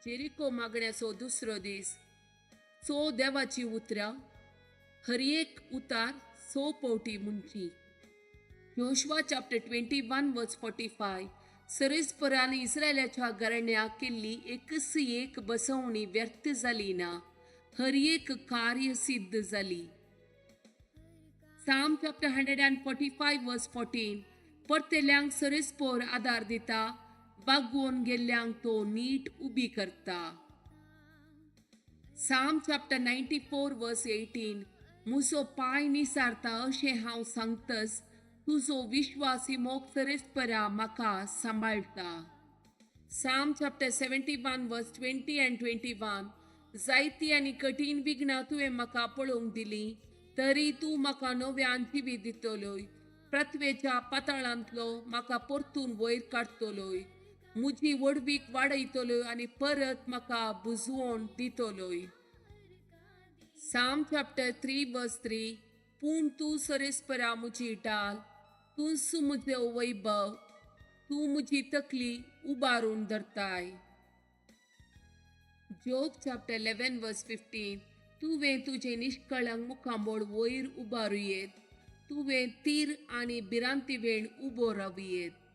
Jericho मागण्याचो दुसरो दीस. So देवाची उतरां हर एक उतार स पवटी म्हणची. Joshua chapter 21 verse 45. सरेस्परान इस्रायलाच्या घराण्याक केल्ली एकच एक बसवणी व्यर्थ जाली ना, हर एक कार्य सिद्ध जाली. Psalm chapter 145 verse 14. परतेल्यांक सरेस्पोर आदार दिता, बागवोन गेल्ल्यांक तो नीट उबी करता. Psalm chapter 94 verse 18. मुजो पांय निसारता अशें हांव सांगतस, तुजो विश्वासी मोग सरेस्परा म्हाका सांबाळटा. Psalm chapter 71 verse 20 and 21. जायती आनी कठीण विघ्नां तुवें म्हाका पळोवंक दिली, तरी तूं म्हाका नव्यान जिवीत दितलोय. पृथ्वेच्या पाताळांतलो म्हाका परतून वयर काडटलोय. म्हजी व्हडवीक वाडयतलोय आनी परत म्हाका बुजवण दितलोय. Psalm chapter 3 verse 3. पूण तूं सरेस्परा म्हजी डाल, तूंच म्हजें वैभव, तूं म्हजी तकली उबारून धरताय. Job chapter 11 verse 15. तुवें तुजें निश्कळंक मुखामळ वयर उबारुयेत, तुवें तीर आनी भिरांतीवेण उबो रावयेत.